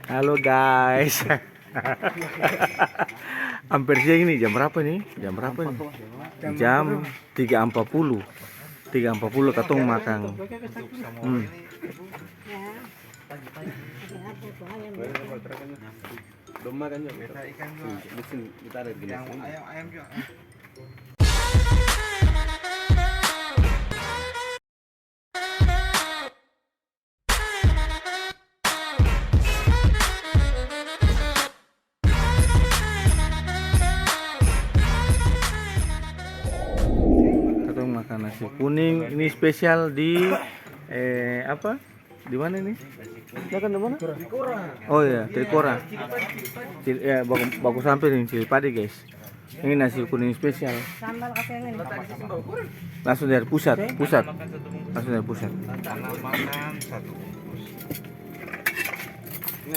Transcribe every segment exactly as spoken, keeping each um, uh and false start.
Halo, guys. Amper siang ini, jam berapa nih? Jam berapa nih? Jam tiga ampat puluh. Tiga ampat puluh katong makang. Hmm. Domba kan juga. Beta ikan juga. Di sini, kita ada di sini. Ayam, ayam juga. Katong makan nasi kuning, ini spesial di, eh, apa? Di mana ini? Makan di mana? Oh iya, Trikora. Cil-, ya, baku, baku sampe deng cili padi, guys. Ini nasi kuning spesial. Sambal kasih yang ini. Langsung dari pusat, pusat. Langsung dari pusat.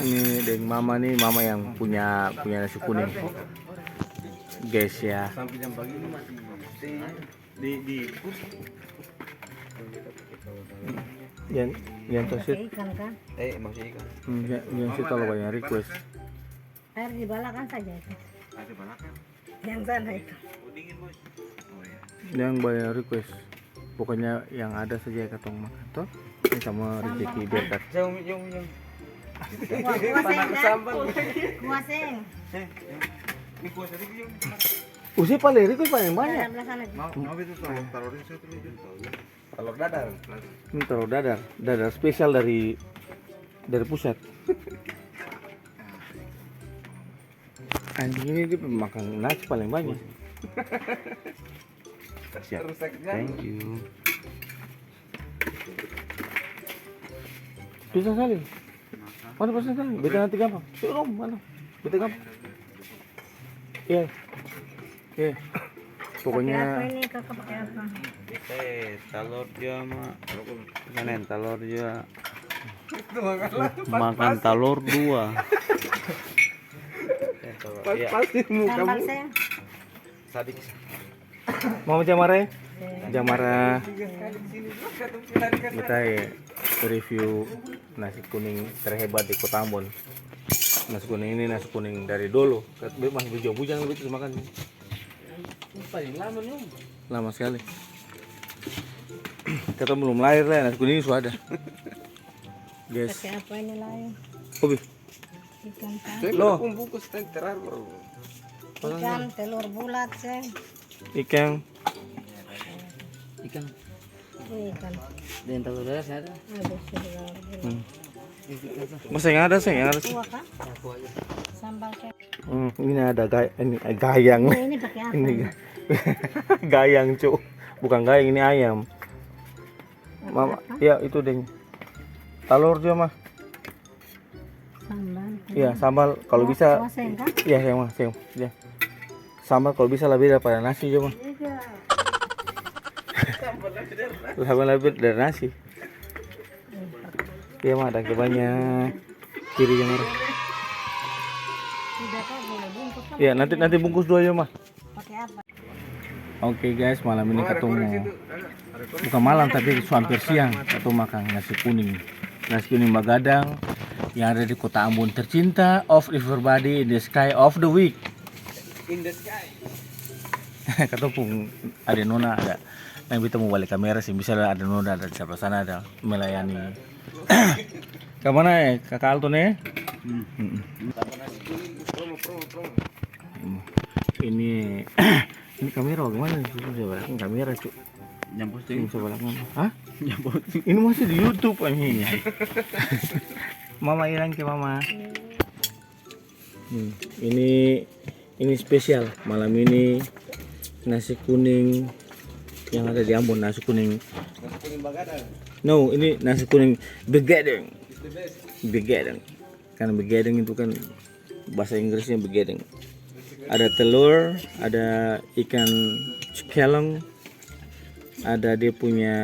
Ini deng mama nih, mama yang punya, punya nasi kuning. Guys ya. Di, di. Yang, yang kasih. Pakai ikan, kan? Eh, masih ikan. Hmm, ya, yang sih kalau banyak request. Air di balakang saja itu. Air di balakang? Yang sana itu. Oh, dingin, Bos. Oh, iya. Yang banyak request. Pokoknya yang ada saja katong makan, toh. Ini sama rezeki berkat. Jauh, jauh, jauh. Kuah, kuah seng, kan? Sambal. Kuah seng. Eh, ini kuah sedikit, jauh. Usi paling request paling banyak. Dalam sana. Mau, mau itu taruh, taruh di situ, itu. Talor dadar. Ini talor dadar, dadar spesial dari, dari pusat. Anjing ini dia makan nasi paling banyak. Siap. Thank you. Bisa saling. Mana pasang kan? Beta nanti gampang. Yuk, Rom, mana? Beta gampang. Iya. Iya. Pokoknya. Pakai apa ini, Kakak, pakai apa? Beta, eh, talor jua, Ma. Bukan, eh, talor jua. Makan talor dua. Pas, iya. Pas di muka. Sambal, sayang. Sadik. Mau jang marah e? Jang marah. Beta e review nasi kuning terhebat di Kota Ambon. Nasi kuning ini nasi kuning dari dolo. Kat-, be-, masih bujang-bujang begitu makan. Paling lama nih, Om. Lama sekali. Katong belum lahir lah, nasi kuning ini su ada. Guys. Pakai apa ini lain? Kopi. Ikan, kan? Saya loh. Pun bungkus tadi terakhir baru. Ikan, telur bulat, seng. Ikan. Ikan. Ini ikan. Deng telur dadar seng ada? Ada, sudah. Hmm. Ini ikan, seng. Mas, yang ada, seng, yang ada, seng. Kuah, kan? Ya, kuah aja. Sambal, seng. Hmm, ini ada gay-, ini, eh, gayang. Ini, ini pakai apa ini? Ini ga-, gayang, Cuk. Bukan gayang, ini ayam. Mama, apa? Ya, itu deng talor jua, Ma. Sambal. Iya, sambal kalau bisa. Kuah seng, kan? Iya, seng, Ma, seng. Iya. Sambal kalau bisa lebih daripada nasi jua, Ma. Iya. Sambal lebih dari nasi. Iya, Ma, dangke banyak. Kiri jua, Ma. Iya, nanti, nanti bungkus dua jua, Ma. Pakai apa? Oke guys, malam ini katong mo, bukan malam, tapi su amper siang, katong makang nasi kuning. Nasi kuning bagadang yang ada di Kota Ambon tercinta, of everybody in the sky of the week. In the sky. Katong pung ade nona ada. Nah, beta mo bale kamera seng bisa, ade nona ada di sebelah sana ada melayani. Kamana e, Kaka Alton e? Hmm. Mm-mm. Ini, ini kamera bagaimana nih? Coba belakang kamera, Cuk. Yang posting. Coba belakang. Hah? Yang posting. Ini masih di YouTube, anjing. Mama ilang ke mama. Hmm, ini, ini spesial. Malam ini nasi kuning yang ada di Ambon, nasi kuning. Nasi kuning bagadang. No, ini nasi kuning begadang. It's the best. Begadang. Karena begadang itu kan bahasa Inggrisnya begadang. Ada telur, ada ikan cikelong, ada dia punya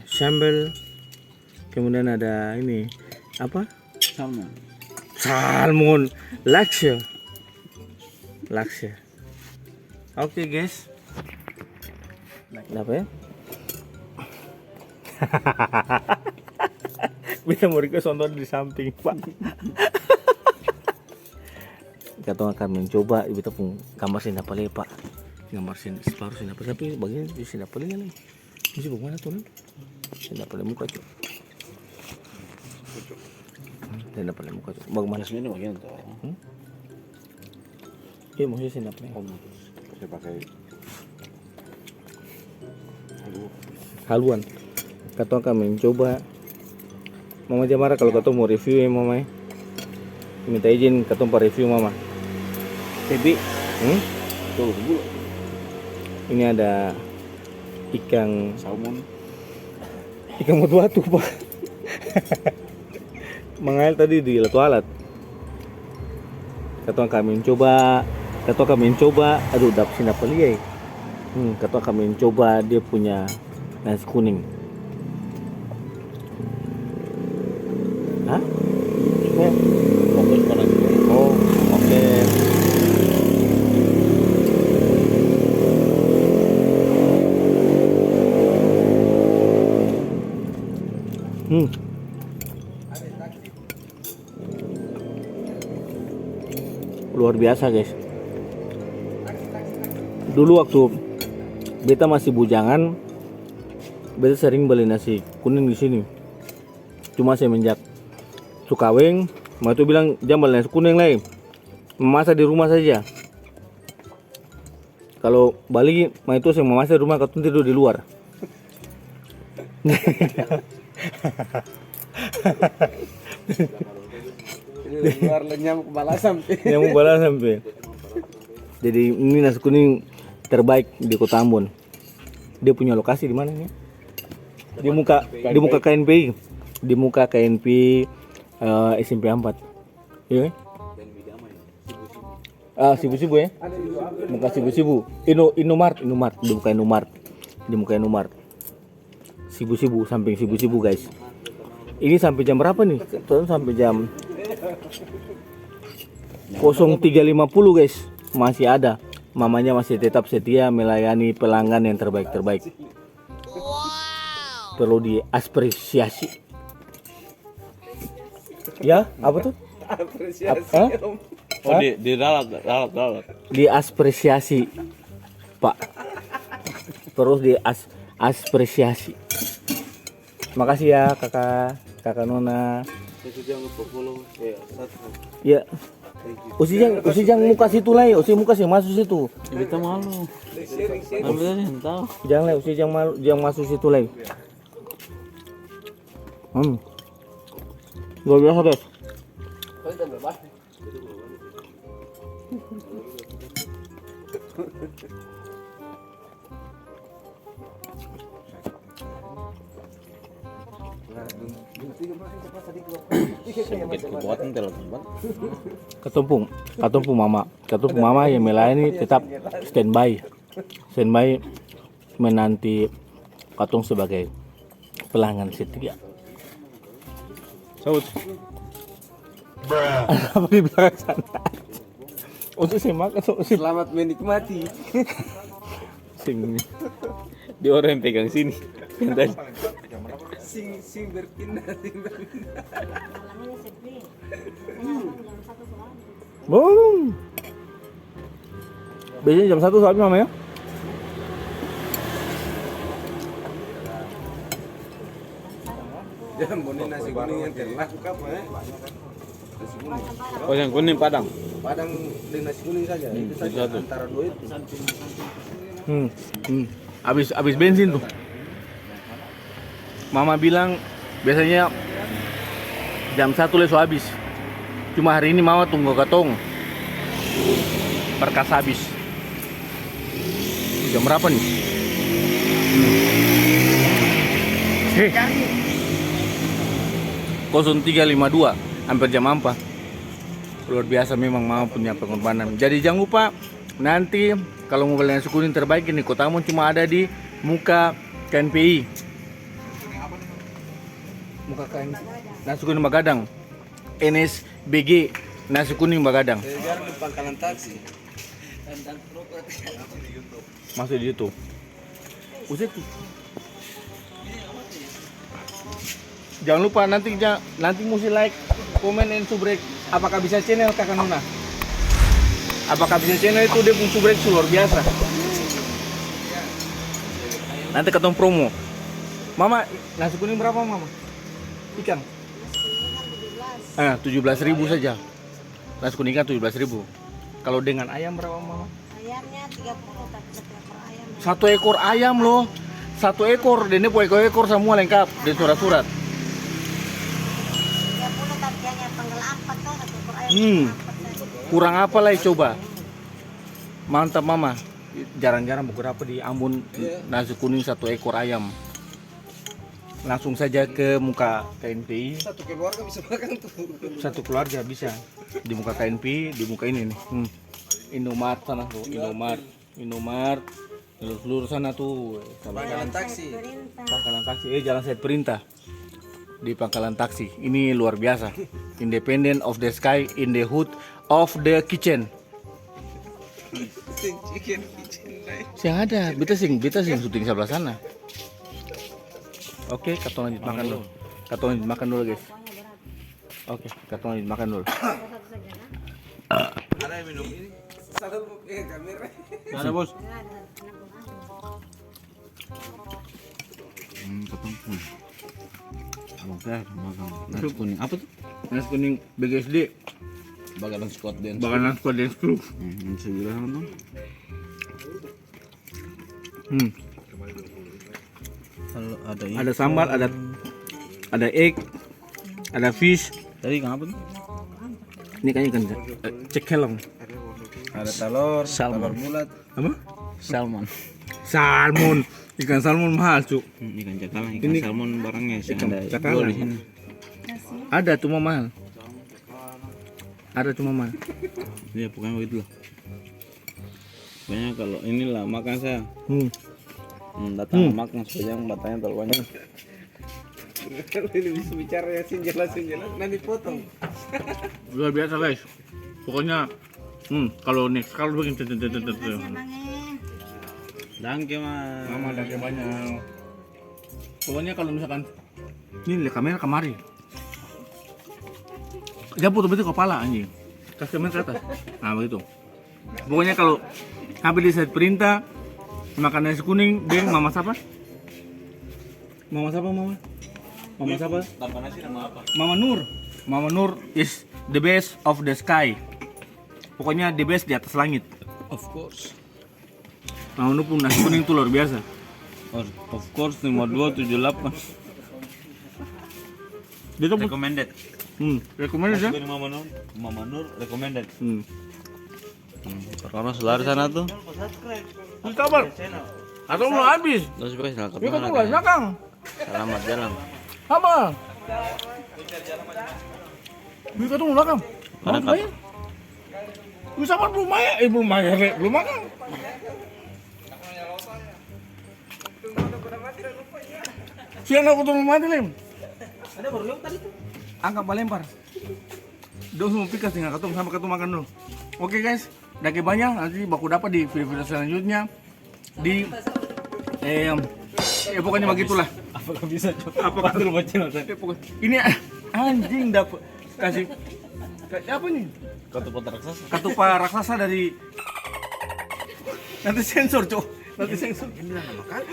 sambal, kemudian ada ini, apa? Salmon. Salmon. Laksa. Laksa. Oke, guys. Kenapa ya? Beta mau request nonton di samping, Pak. Katong akan mencoba, beta pung gambar seng dapa lia, Pak. Gambar seng, separuh seng dapa lia, tapi bagian itu seng dapa lia lai. Ini bagimana tu, Nan? Seng dapa lia muka, cu. Hmm, seng dapa lia muka, cu. Bagimana? Ini bagian tu. Hmm? Iya, maksudnya seng dapa lia. Oh, saya pakai haluan. Katong akan mencoba. Mama jang mara kalo katong mo review e, Mama e. Minta izin katong par review, Mama. Tapi, hmm? Ini ada ikang salmon. Ikang batu-batu, Pak. Mangael tadi di latu alat. Katong akan mencoba, katong akan mencoba, aduh, dap-, seng dapa lia e. Hmm, katong akan mencoba dia punya nasi kuning. Hah? Fokus pada nasi kuning. Oh, oke. Hmm. Luar biasa, guys. Dulu waktu beta masih bujangan, beta sering bali nasi kuning di sini. Cuma semenjak su kaweng, maitua bilang, "Jang bali nasi kuning lai, mamasa di rumah saja." Kalo bali, maitua seng mamasa di rumah, katong tidur di luar. Tidur di luar, nyamuk balasan pe. Nyamuk balasan pe. Jadi, ini nasi kuning terbaik di Kota Ambon. Dia punya lokasi di mana ini? Di muka, di muka K N P I. Di muka K N P I, eh, S M P ampat. Iya, kan? Ah, Sibu-Sibu, ya? Muka Sibu-Sibu. Ino-, Indomart, Indomart. Di muka Indomart. Di muka Indomart. Sibu-Sibu, samping Sibu-Sibu, guys. Ini sampai jam berapa, nih? Sampai jam kosong tiga lima puluh, guys. Masih ada. Mamanya masih tetap setia melayani pelanggan yang terbaik-terbaik. Perlu diapresiasi. Ya, apa tuh? Apresiasi, Ap-, hah? Om. Oh, hah? Di, di ralat, ralat, ralat. Diapresiasi, Pak. Terus dias-, apresiasi. Makasih ya, Kaka, Kaka Nona. Itu jangan lupa follow, ya, subscribe. Ya. Thank you. Osi jang, Osi jang muka situ lai, Osi muka seng maso situ. Ya, beta malu. Tapi beta seng tau. Jang lai, Osi jang malu, jang maso situ lai. Hmm. Luar biasa, guys. Katong pung, katong pung mama, katong pung mama yang melayani tetap standby, standby menanti katong sebagai pelanggan setia. Saut. Apa di belakang sana? Osi seng makan, Osi. Selamat menikmati. Seng. Dia orang yang pegang sini. Yang tadi. Sing, sing berpindah, sing berpindah. Bung. Biasanya jam satu su abis, Mama, ya? Jambon ni nasi kuning yang terlaku kapa, eh? Nasi kuning. Oh, yang kuning Padang. Padang deng nasi kuning saja. Hmm, itu saja, itu satu. Antara dua itu. Hmm, hmm. Abis, abis bensin tuh. Mama bilang biasanya jam satu lai su abis. Cuma hari ini mama tunggu katong. Berkas abis. Jam berapa nih? Hmm. Eh. Kosong tiga lima dua, hampir jam ampa. Luar biasa memang mama punya pengorbanan. Jadi jang lupa, nanti kalo mo bali nasi kuning terbaik ini Kota Ambon cuma ada di muka K N P I. Muka K N P I. Nasi kuning bagadang. N S B G, nasi kuning bagadang. Dari jalan ke pangkalan taksi. Masuk di YouTube. Usik. Jangan lupa nanti ja-, nanti musti like, komen, and subscribe. Apakah bisa channel Kakak Nona? Apakah bisa channel itu dia pung subrek su luar biasa. Nanti katong promo. Mama, nasi kuning berapa, Mama? Ikan? Ah, tujuh belas ribu saja. Nasi kuning ikan tujuh belas ribu. Kalau dengan ayam berapa, Mama? Ayamnya tiga puluh, tapi satu ekor ayam. Satu ekor ayam, loh. Satu ekor, deng dia pung ekor-ekor samua lengkap, deng surat-surat. Tiga puluh, tapi hanya panggal ampat, toh, satu ekor ayam. Hmm. Panggal ampat saja. Kurang apa lai coba? Mantap, Mama. Jarang-jarang beberapa di Ambon, iya, nasi kuning satu ekor ayam. Langsung saja ke muka K N P I. Satu keluarga bisa makan tuh. Satu keluarga bisa. Di muka K N P I, di muka ini nih. Hmm. Indomart sana tuh, Indomart, Indomart. Lurus-lurus sana tuh. Pangkalan taksi. Pangkalan taksi. Eh, Jalan Said Perintah. Di pangkalan taksi. Ini luar biasa. Independent of the sky, in the hood of the kitchen. Seng ada, beta seng, beta seng syuting sebelah sana. Oke, katong lanjut makan dulu. Katong lanjut makan dulu, guys. Oke, katong lanjut makan dulu. Ada yang minum ini? Salah, eh, kamera. Ada, Bos. Hmm, katong, hmm. Abang saya makan nasi kuning. Apa tuh? Nasi kuning B G S D. Bagalan Squad Dance. Bagalan Squad Dance Crew. Hmm, yang sebelah sana tuh. Hmm. Kalau ada ikan. Ada sambal, ada, ada egg, ada fish. Tadi ikan apa tuh? Ini kayaknya ikan, eh, cekelong. Ada telur, salmon, telur bulat. Apa? Salmon. Salmon. Ikan salmon mahal, Cuk. Hmm, ikan cakalang, ikan salmon barangnya sih ada jual di sini. Ada, cuma mahal. Ada, cuma mahal. Iya, pokoknya begitulah. Pokoknya kalau inilah makan saya. Hmm. Hmm, datang makan, supaya jangan bertanya terlalu banyak. Ini bisa bicara ya, sing jelas, sing jelas. Nanti potong. Luar biasa, guys. Pokoknya, hmm, kalau next kali bikin tuh, tuh, tuh, tuh, tuh. Terima kasih, Abang, eh. Danke, Mas. Mama, danke banyak. Pokoknya kalau misalkan, ini lihat kamera kamari. Dia foto betul kepala, anjing. Kasih kamera ke atas. Nah, begitu. Pokoknya kalau sampai di Said Perintah, makan nasi kuning, deng mama sapa? Mama sapa, Mama? Mama sapa? Tanpa nasi nama apa? Mama Nur. Mama Nur is the best of the sky. Pokoknya the best di atas langit. Of course. Mama Nur pung nasi kuning tuh luar biasa. Of, of course, lima dua tujuh delapan. Dia tuh recommended. Hmm, recommended ya? Nasi kuning Mama Nur, Mama Nur recommended. Hmm. Hmm, orang-orang su lari sana tuh. Lu sabar. Atau belum habis? Terus kasih nangkep. Ini kan tuh belakang. Selamat jalan. Apa? Ini kan tuh belakang. Mana kap- Lu sabar, belum bayar. Eh, belum bayar, Le. Belum makan. Siang aku turun mati, Lem. Ada baru lewat tadi tuh. Angka balempar. Dong semua pikas tinggal katong, sampai katong makan dulu. Oke, guys, dake banya, nanti baku dapat di video-video selanjutnya. Di, em, ya pokoknya begitulah. Apakah bisa, Cok? Apakah betul baca nonton? Ya, pokoknya, ini anjing dapat kasih, kasih apa nih? Katupa raksasa. Katupa raksasa dari, nanti sensor, Cok. Nanti sensor. Ini lah nama kan?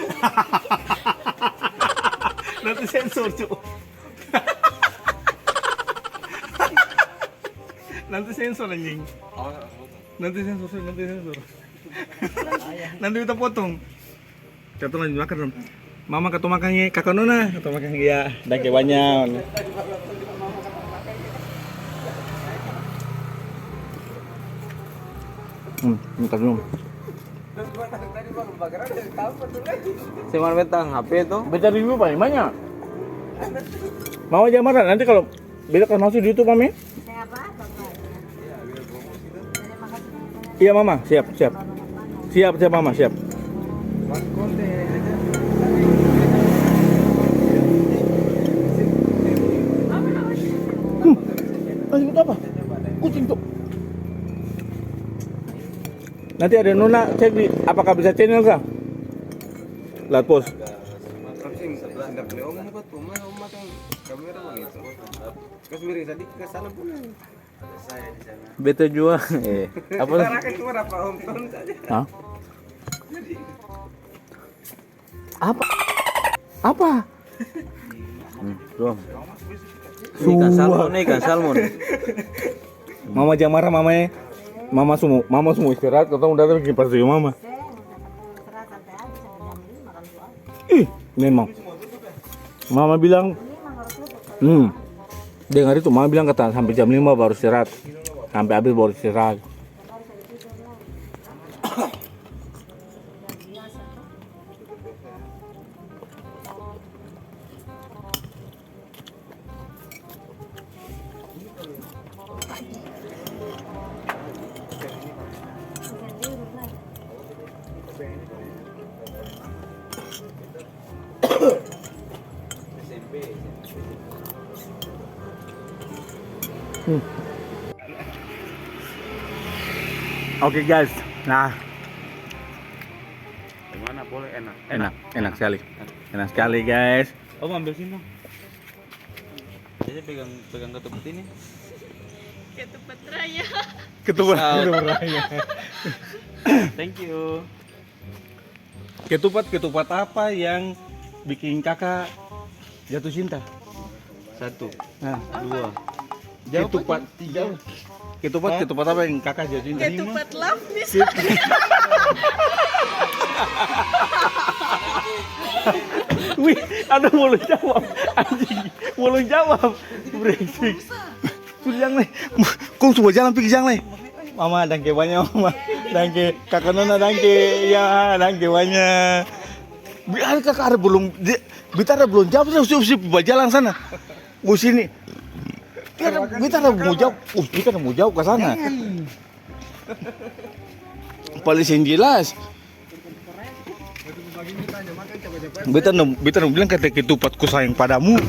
Nanti sensor, Cok. Nanti sensor, anjing. Oh, nanti sensor, nanti sensor. Nanti beta potong. Katong lanjut makan dong. Mama katong makan ye, kaka nona katong makan ye. Dangke banya. Hmm, minta dulu. Cuman beta H P tuh. Beta review paling banyak. Mama jangan marah, nanti kalau beta kasih masuk di YouTube, Mami. Iya, Mama, siap, siap. Siap, siap, Mama, siap. Hmm, anjing itu apa? Kucing tuh. Nanti ada Nona cek di apakah bisa channel kah? Lat pos. Kas miring sadiki ka sana pung. Beta jua. Eh, apa? Hah? Apa? Apa? Hmm, tuh. Ini ikan salmon, ini ikan salmon. Mama jang marah, mama e. Mama su mo, mama su mo istirahat, katong datang biking pas di mama. Ih, memang. Mama bilang, hmm, dengar itu, mama bilang kata sampe jam lima baru istirahat. Sampe abis baru istirahat. Hmm. Oke, guys, nah. Gimana? Boleh? Enak? Enak, enak sekali. Enak sekali, guys. Om, ambil sini dong. Jadi pegang, pegang ketupat ini. Ketupat raya. Ketupat, ketupat raya. Thank you. Ketupat, ketupat apa yang biking kakak jatuh cinta? Satu. Nah. Dua. Jawab aja. Ketupat. Tiga. Ketupat, hah? Ketupat apa yang kakak jatuh cinta? Ketupat love, bisa. Wih, ada belum jawab. Anjing, belum jawab. Brengsek. Sudah jang lai. Kong su bajalang pigi jang lai. Mama, dangke banya, mama. Dangke, kaka nona, dangke. Ya, dangke banya. Bi-, ada kaka ada belum, de-, beta ada belum jawab, sudah, sudah, sudah bajalang sana. Ku sini. Beta ada, beta ada mau jawab. Uh, beta ada mau jawab ka sana. Paling seng jelas. Beta no, beta no bilang kata ketupat ku sayang padamu.